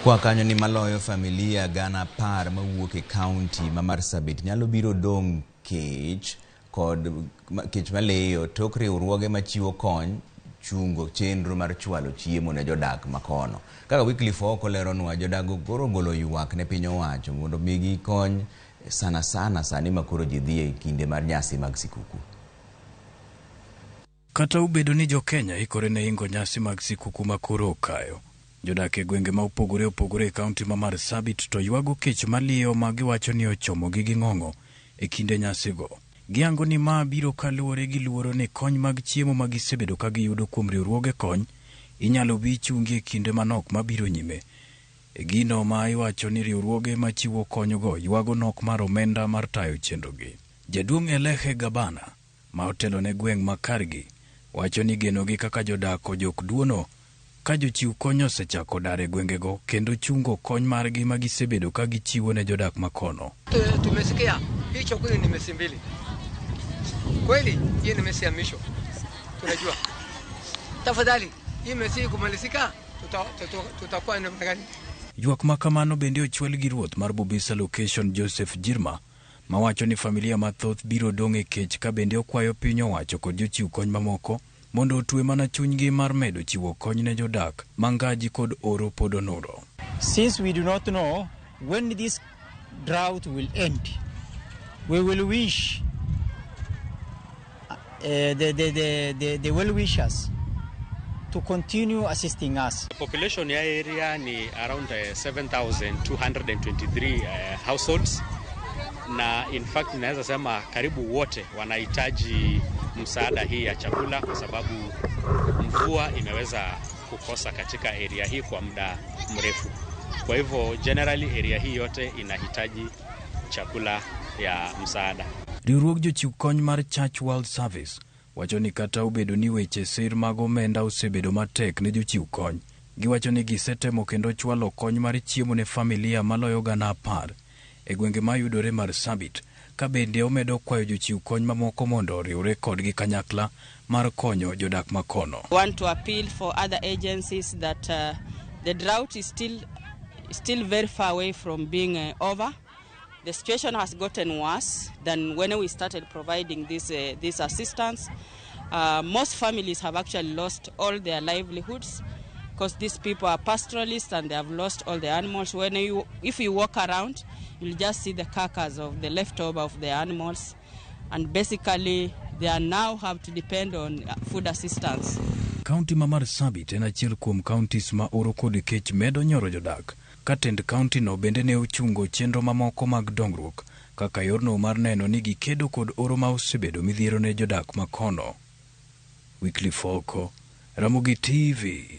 Kwa kanyo ni maloyo familia 10,000 mawuok e kaunti ma Marsabit nyalo biro dong' kech kod kech maleyo tok riwruoge machiwo kony chungo chenro mar chwalo chiemo ne jodak makono. Kaka Wycliffe Ooko leronwa, jodak koro ogolo ywak ne piny owacho mondo migi kony sana sana sani ma koro ji dhi e kinde mar nyasi mag sikuku. Kata obedo ni jo-Kenya ikore ne ingo nyasi mag sikuku ma koro okayo, jodak e gwenge ma opogore opogore e kaunti ma Marsabit to ywago kech maliyo ma giwacho ni ochomogi gi ng'ong'o e kinde nyasigo. Giyango ni ma biro kaluwore gi luoro ni kony mag chiemo ma gisebedo ka giyudo kuom riwruoge kony inyalo bi chungi e kinde manok mabiro nyime. E gino ma iwacho ni riwruoge machiwo konygo ywago nok mar omenda mar tayo chenrogi. Jaduong' Elehe Gabana ma otelo ne gweng' ma kargi wacho ni genogi kaka jodak ojok duono ka jochiw kony osechako dar e gwengego kendo chungo kony margi ma gisebedo ka gichiwo ne jodak makono. Tumesikia hii chakula ni miezi 2. Kweli hii ni miezi ya mwisho. Tunajua. Tafadhali hii miezi kumalizika tutakuwa namna gani? Ywak ma kamano bende ochwal gi ruoth mar Bubisa Location Joseph Jirma mawacho ni familia mathoth biro dong' e kech ka bende okwayo piny owacho kod jochiw kony mamoko mondo otwe mana chunygi mar medo chiwo kony ne jodak ma ngaji kod oro pod onuro. Since we do not know when this drought will end, we will wish the well-wishers to continue assisting us. The population ya area ni around 7,223 households, na in fact naweza sema karibu wote wanahitaji msaada hii ya chakula kwa sababu mvua imeweza kukosa katika area hii kwa muda mrefu. Kwa hivyo generally area hii yote inahitaji chakula ya msaada. Riwruog jochiw kony mar Church World Service wacho ni kata obedo ni weche sir mag omenda osebedo matek ne jochiw kony, giwacho ni gisetemo kendo chwalo kony mar chiemo ne familia maloyo 10,000 e gwenge mayudore Marsabit, ka bende omedo kwayo jochiw kony mamoko mondo oriwre kodgi kanyakla mar konyo jodak makono. We want to appeal for other agencies that the drought is still very far away from being over. The situation has gotten worse than when we started providing this assistance. Most families have actually lost all their livelihoods because these people are pastoralists and they have lost all the animals. If you walk around, you'll just see the carcass of the leftover of the animals, and basically they are now have to depend on food assistance. Kaunti ma Marsabit en achiel kuom counties ma oro kod kech medo nyoro jodak, ka tend kaunti no bende ne ochungo chenro mamoko mag dongruok kaka yorno mar neno ni gikedo kod oro ma osebedo midhiero ne jodak makono. Wycliffe Ooko, Ramogi TV.